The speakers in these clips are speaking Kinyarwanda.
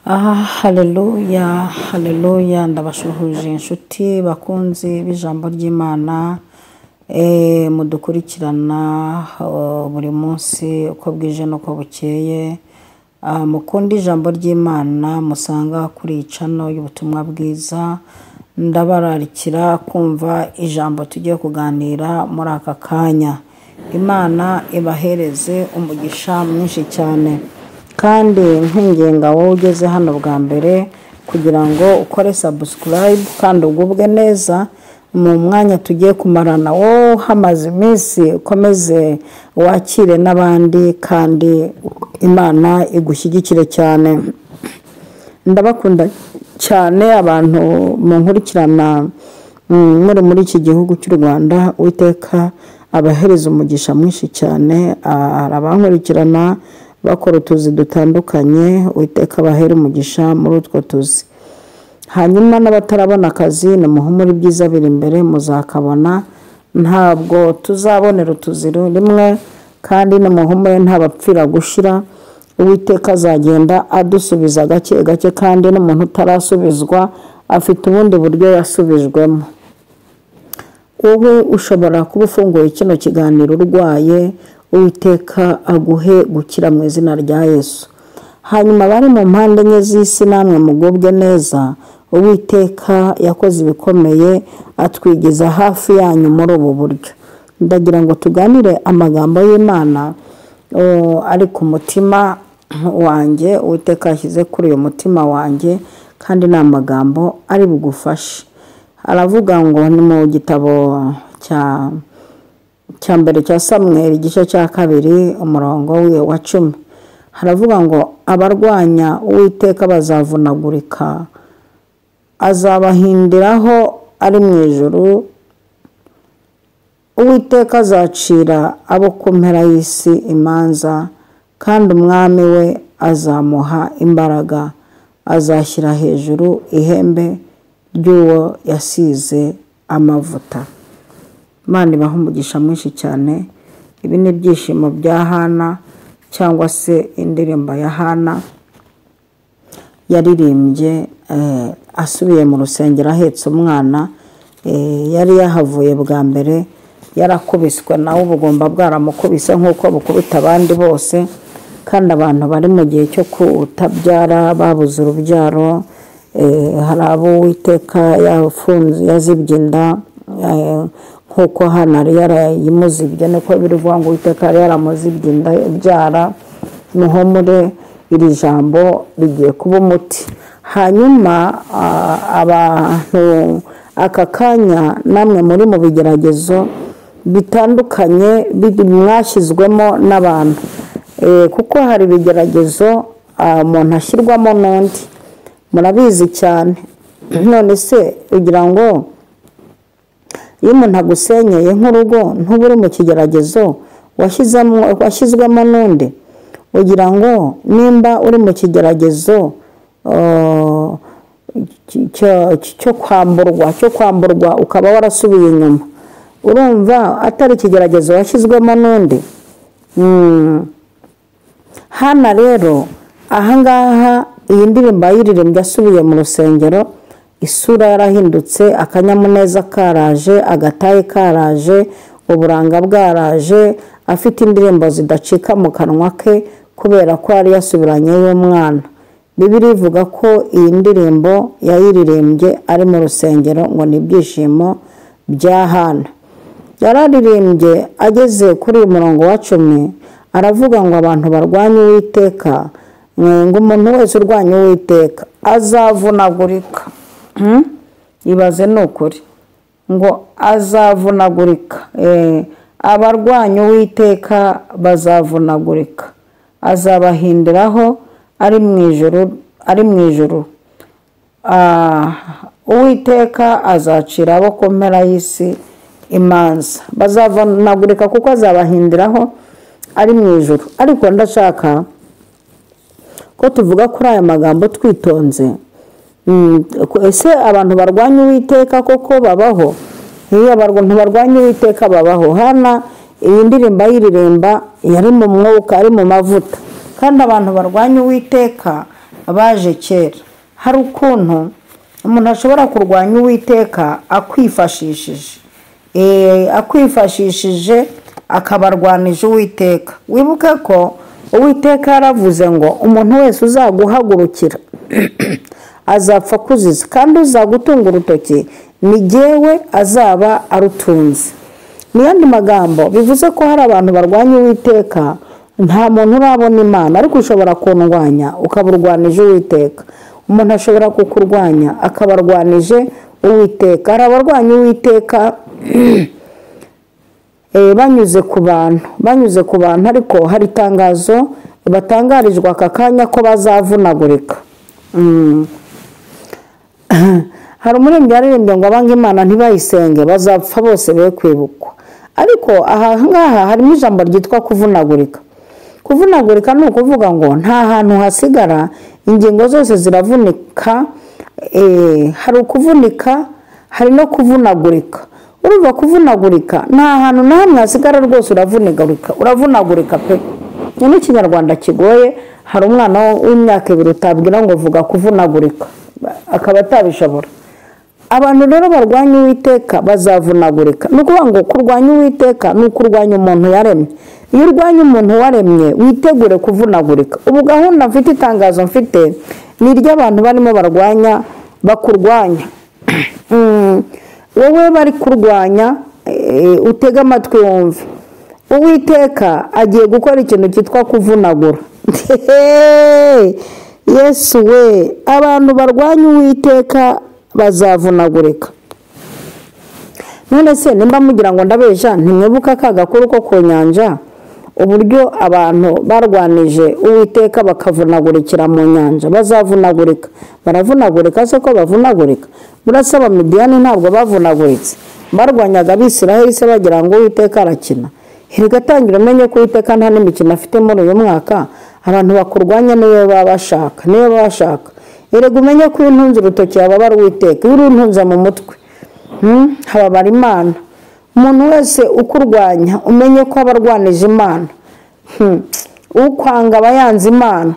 Haleluya, haleluya, ndabashuhuje inshuti bakunzi b'ijambo ry'Imana, mudukurikirana buri munsi uko bwije n'uko bukeye, mukunda ijambo ry'Imana musanga kuri iyi channel y'ubutumwa bwiza. Ndabararikira kumva ijambo tugiye kuganira muri aka kanya. Imana ibahereze umugisha mwinshi cyane. Kandi nkwinginga wowe ugeze hano bwa mbere kugira ngo ukore subscribe kandi ugubwe neza mu mwanya tugiye kumarana. Wowe hamaze iminsi ukomeze wakire n'abandi kandi Imana igushyigikire cyane. Ndabakunda cyane abantu munkurikirana muri iki gihugu cy'u Rwanda. Uwiteka abahereza umugisha mwinshi cyane. Hari abankurikirana bakora utuzi dutandukanye, Uwiteka abahere umugisha muri utwo tuzi. Hanyuma n'abatarabona akazi, nimuhumure, ibyiza biri imbere, muzakabona. Ntabwo tuzabonera utuzi rimwe, kandi nimuhumure ntabapfira gushira. Uwiteka azagenda adusubiza gake gake, kandi n'umuntu utarasubizwa afite ubundi buryo yasubijwemo. Wowe ushobora kuba ufunguye kino kiganiro urwaye, Uwiteka aguhe gukira mu izina rya Yesu. Hanyuma abari mu mpande enye z'isi namwe mugubwe neza, Uwiteka yakoze ibikomeye atwigeza hafi yanyu muri ubu buryo. Ndagira ngo tuganire amagambo y'Imana ari ku mutima wanjye, Uwiteka yashyize kuri uyu mutima wanjye, kandi ni amagambo ari bugufashe. Aravuga ngo ni mu gitabo cya mbere cya Samweli igice cya 2 umurongo wa 10. Haravuga ngo abarwanya Uwiteka bazavunagurika, azabahindiraho ari mu ijuru. Uwiteka azacira abo ku mpera y'isi imanza, kandi umwami we azamuha imbaraga, azashyira hejuru ihembe ry'uwo yasize amavuta. Imana ibahe umugisha mwinshi cyane. Ibi ni ibyishimo bya Hana cyangwa se indirimbo ya Hana yaririmbye asubiye mu rusengero ahetse umwana. Yari yahavuye bwa mbere, yarakubiswe nawe ubugomba bwaramukubise nk'uko bukubita abandi bose. Kandi abantu bari mu gihe cyo kutabyara, babuze urubyaro, hari abo Uwiteka yafunze yazibye inda, nk'uko Hana yari yarayimuzibye, niko birivuga ngo Uwiteka yari yaramuzibye inda ibyara. Muhumure, iri jambo rigiye kuba umuti. Hanyuma abantu aka kanya namwe muri mu bigeragezo bitandukanye mwashyizwemo n'abantu, kuko hari ibigeragezo umuntu ashyirwamo n'undi, murabizi cyane. None se ugira ngo iyo umuntu agusenyeye nk'urugo ntuba uri mu kigeragezo washyizwemo n'undi? Ugira ngo nimba uri mu kigeragezo cyo kwamburwa ukaba warasubiye inyuma, urumva atari ikigeragezo washyizwemo n'undi? Hana rero ahangaha iyi ndirimbo ayiririmbye asubiye mu rusengero, isura yarahindutse, akanyamuneza karaje, agataye karaje, uburanga bwaraje, afite indirimbo zidacika mu kanwa ke kubera ko yari yasubiranye y'umwana. Bibiliya ivuga ko iyi ndirimbo yayiririmbye ari mu rusengero, ngo ni ibyishimo bya Hana. Yararirimbye ageze kuri uyu murongo wa 10, aravuga ngo abantu barwanya Uwiteka, ngo umuntu wese urwanya Uwiteka azavunagurika. Ibaze ni ukuri ngo azavunagurika. Abarwanya Uwiteka bazavunagurika, azabahindiraho ari mu ijuru, ari mu ijuru. Uwiteka azacira abo ku mpera y'isi imanza, bazavunagurika kuko azabahindiraho ari mu ijuru. Ariko ndashaka ko tuvuga kuri aya magambo twitonze. Ese abantu barwanya Uwiteka koko babaho? Iyo abantu barwanya Uwiteka babaho. Hana iyi ndirimbo ayiririmba yari mu mwuka, ari mu mavuta. Kandi abantu barwanya Uwiteka Baje kera. Hari ukuntu umuntu ashobora kurwanya Uwiteka akwifashishije, akwifashishije akabarwanije Uwiteka. Wibuke ko Uwiteka yaravuze ngo umuntu wese uzaguhagurukira azapfa kuziza, kandi uzagutunga urutoki ni jyewe azaba arutunze. Mu yandi magambo bivuze ko hari abantu barwanya Uwiteka. Nta muntu urabona Imana, ariko ushobora kundwanya ukaburwanije Uwiteka. Umuntu ashobora kukurwanya akabarwanije Uwiteka. Hari abarwanya Uwiteka banyuze ku bantu, banyuze ku bantu, ariko hari itangazo batangarijwe aka kanya ko bazavunagurika. Hari umuririmbyi yaririmbye ngo abanga Imana ntibayisenge bazapfa bose be kwibukwa. Ariko aha ngaha harimo ijambo ryitwa kuvunagurika. Kuvunagurika ni ukuvuga ngo nta hantu hasigara, ingingo zose ziravunika. Hari ukuvunika, hari no kuvunagurika. Urumva kuvunagurika nta hantu na hamwe hasigara rwose, uravunagurika, uravunagurika pe. Ni n'ikinyarwanda kigoye. Hari umwana w'imyaka 2 utabwira ngo vuga kuvunagurika akaba atabishobora. Abantu rero barwanya Uwiteka bazavunagurika. Ni ukuvuga ngo kurwanya Uwiteka ni ukurwanya umuntu yaremye. Iyo urwanya umuntu waremye witegure kuvunagurika. Ubu gahunda mfite, itangazo mfite ni iry'abantu barimo barwanya, bakurwanya. Wowe bari kurwanya, utege amatwi wumve. Uwiteka agiye gukora ikintu cyitwa kuvunagura. Yesu we, abantu barwanya Uwiteka bazavunagurika. None se nimba mugira ngo ndabeshya, ntimwibuka ka gakuru ko ku nyanja, uburyo abantu barwanije Uwiteka bakavunagurikira mu nyanja? Bazavunagurika. Baravunagurika se ko bavunagurika? Burasaba Midiyani ntabwo bavunaguritse, barwanyaga Abisiraheli se bagira ngo Uwiteka arakina. Erega tangira umenye ko Uwiteka nta n'imikino afite muri uyu mwaka. Abantu bakurwanya niyo baba bashaka, niyo baba bashaka. Erega umenye ko intunze urutoki hababara Uwiteka, iyo uruntunze mu mutwe hababara Imana. Umuntu wese ukurwanya umenye ko aba arwanije Imana. Ukwanga aba yanze Imana.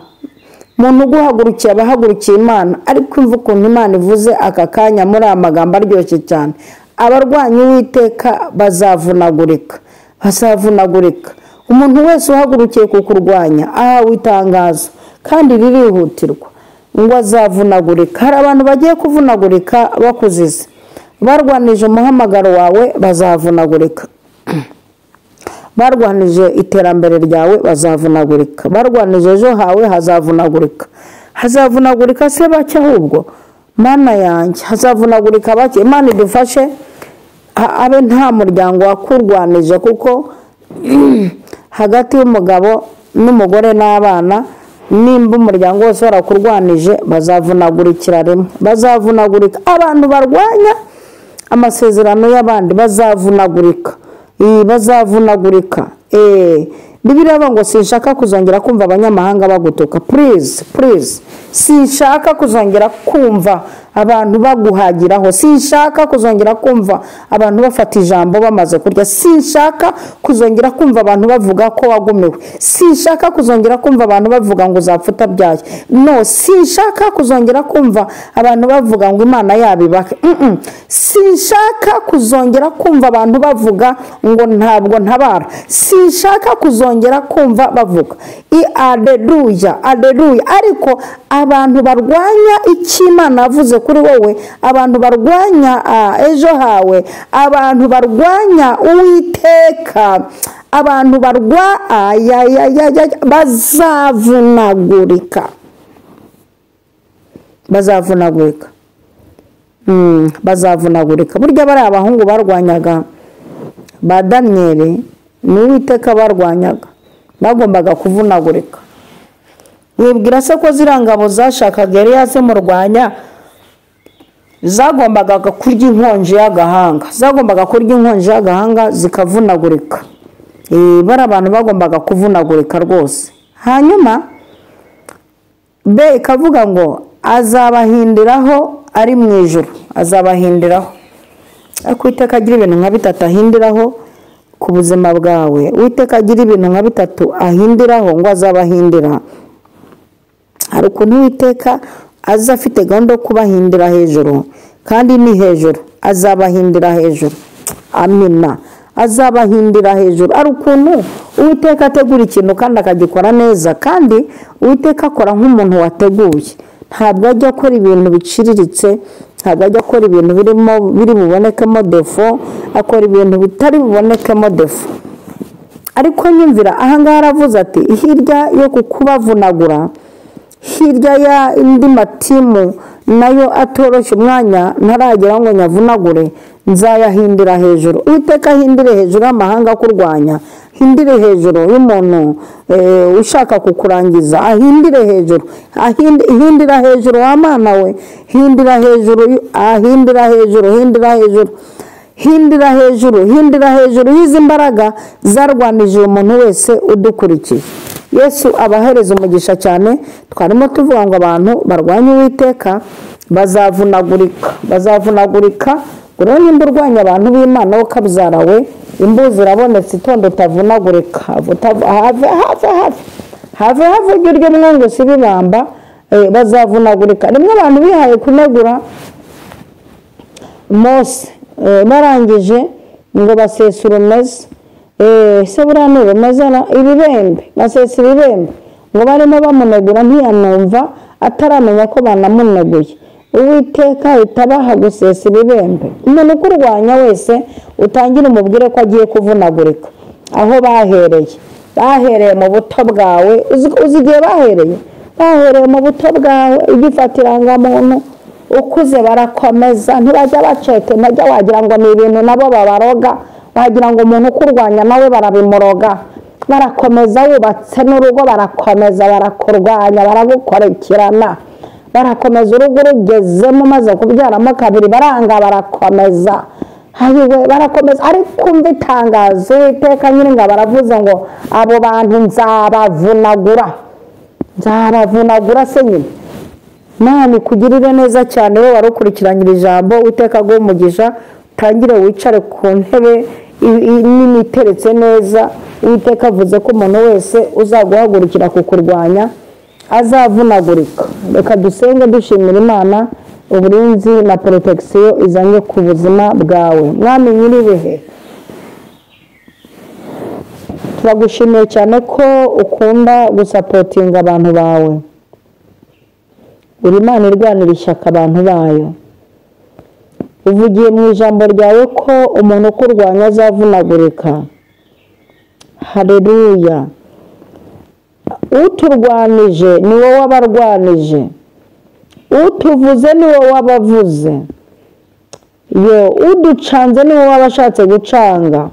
Umuntu uguhagurukiye aba ahagurukiye Imana. Ariko imva ukuntu Imana ivuze aka kanya muri aya magambo aryoshye cyane, abarwanya Uwiteka bazavunagurika, bazavunagurika. Umuntu wese uhagurukiye kukurwanya ahawe itangazo kandi ririhutirwa ngo azavunagurika. Hari abantu bagiye kuvunagurika bakuzize, barwanije umuhamagaro wawe bazavunagurika, barwanije iterambere ryawe bazavunagurika, barwanije ejo hawe hazavunagurika. Hazavunagurika se bake ahubwo? Mana yanjye, hazavunagurika bake. Imana idufashe abe nta muryango wakurwanije, kuko hagati y'umugabo n'umugore n'abana, nimba umuryango wose warakurwanije bazavunagurikira rimwe, bazavunagurika. Abantu barwanya amasezerano y'abandi bazavunagurika, bazavunagurika. Bibiliya iravuga ngo sinshaka kuzongera kumva abanyamahanga bagutuka. Please, please, sinshaka kuzongera kumva abantu baguhagiraho, sinshaka kuzongera kumva abantu bafata ijambo bamaze kurya, sinshaka kuzongera kumva abantu bavuga ko wagumiwe, sinshaka kuzongera kumva abantu bavuga ngo uzapfa utabyaye. No, sinshaka kuzongera kumva abantu bavuga ngo Imana yabibake. Sinshaka kuzongera kumva abantu bavuga ngo ntabwo ntabara. Sinshaka kuzongera kumva bavuga aleluya, aleluya. Ariko abantu barwanya icyo Imana yavuze kuri wowe, abantu barwanya ejo hawe, abantu barwanya Uwiteka, abantu bazavunagurika, bazavunagurika, bazavunagurika. Burya bari abahungu barwanyaga ba Daniyeli, ni Uwiteka barwanyaga, bagombaga kuvunagurika. Wibwira se ko ziriya ngabo zashakaga Eliya zimurwanya zagombaga kurya inkonji y'agahanga, zagombaga kurya inkonji y'agahanga zikavunagurika. Bari abantu bagombaga kuvunagurika rwose. Hanyuma B ikavuga ngo azabahindiraho ari mu ijuru, azabahindiraho. Ariko Uwiteka agira ibintu nka bitatu ahindiraho ku buzima bwawe. Uwiteka agira ibintu nka bitatu ahindiraho ngo azabahindira. Hari ukuntu Uwiteka aza afite gahunda yo kubahindira hejuru, kandi ni hejuru, azabahindira hejuru. Amina, azabahindira hejuru. Hari ukuntu Uwiteka ategura ikintu kandi akagikora neza, kandi Uwiteka akora nk'umuntu wateguye. Ntabwo ajya akora ibintu biciriritse, ntabwo ajya akora ibintu biri bubonekemo defo, akora ibintu bitari bubonekemo defo. Ariko nyumvira ahangaha aravuze ati hirya yo kukubavunagura, hirya ya indi matimu nayo atoroshye umwanya ntaragera ngo nyavunagure, nzayahindira hejuru. Uwiteka ahindire hejuru y'amahanga akurwanya, hindire hejuru y'umuntu ushaka kukurangiza, ahindire hejuru, hindira hejuru wa Mana we, hindira hejuru, ahindira hejuru, hindira hejuru, hindira hejuru, hindira hejuru y'izi mbaraga zarwanije umuntu wese udukurikiye. Yesu abahereza umugisha cyane. Twarimo tuvuga ngo abantu barwanya Uwiteka bazavunagurika, bazavunagurika. Rero nimba urwanya abantu b'Imana wo kabyara we, imbuzi irabonetse, itondo utavunagurika, have have have have have uryo mwungu si bibamba, bazavunagurika. Rimwe abantu bihaye kunegura Mose, barangije ngo basesa urumeza, se buriya ni urumeza, ibibembe, basesa ibibembe, ngo barimo bamunegura ntiyanumva, ataramenya ko banamuneguye. Uwiteka ahita abaha gusesa ibibembe. Umuntu ukurwanya wese utangire umubwire ko agiye kuvunagurika. Aho bahereye, bahereye mu buto bwawe. Uzi igihe bahereye? Bahereye mu buto bwawe, ugifata irangamuntu ukuze barakomeza, ntibajya baceka intege, wagira ngo ni ibintu nabo babaroga, wagira ngo umuntu ukurwanya nawe barabimuroga. Barakomeza, wubatse n'urugo barakomeza, barakurwanya, baragukurikirana, barakomeza. Urugo rugezemo umaze kubyaramo kabiri baranga, barakomeza, ayiwe barakomeza. Ariko umva itangazo, Uwiteka Nyiringabo aravuze ngo abo bantu nzabavunagura, nzabavunagura se nyine. Imana ikugirire neza cyane wowe wari ukurikiranye ijambo. Uwiteka aguhe umugisha, utangire wicare ku ntebe nini iteretse neza. Uwiteka avuze ko umuntu wese uzaguhagurukira kukurwanya azavunagurika. Reka dusenge dushimira Imana uburinzi na protection izanye ku buzima bwawe. Mwami nyiribihe, turagushimiye cyane ko ukunda gusapotinga abantu bawe. Uri Imana irwanira ishyaka abantu bayo. Uvugiye mu ijambo ryawe ko umuntu ukurwanya azavunagurika. Haleluya. Uturwanije ni wowe wabarwanije, utuvuze ni wowe wabavuze, yo uducanze ni wowe wabashatse gucanga.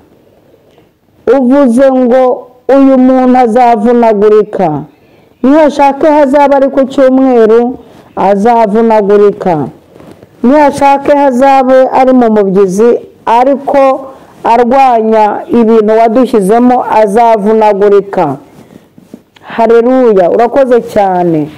Uvuze ngo uyu muntu azavunagurika, nihashake hazaba ari ku cyumweru azavunagurika, nihashake hazabe ari mu mubyizi ariko arwanya ibintu wadushyizemo azavunagurika. Haleluya, urakoze cyane.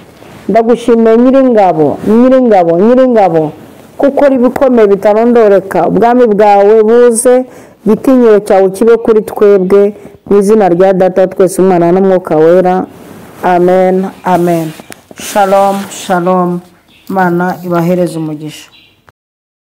Ndagushimiye Nyiringabo, Nyiringabo, Nyiringabo, kuko ibikomeye bitarondoreka. Ubwami bwawe buze, igitinyiro cyawe kibe kuri twebwe, mu izina rya Data twese, Umwana n'Umwuka Wera. Amen, amen. Shalom, shalom. Imana ibahereze umugisha.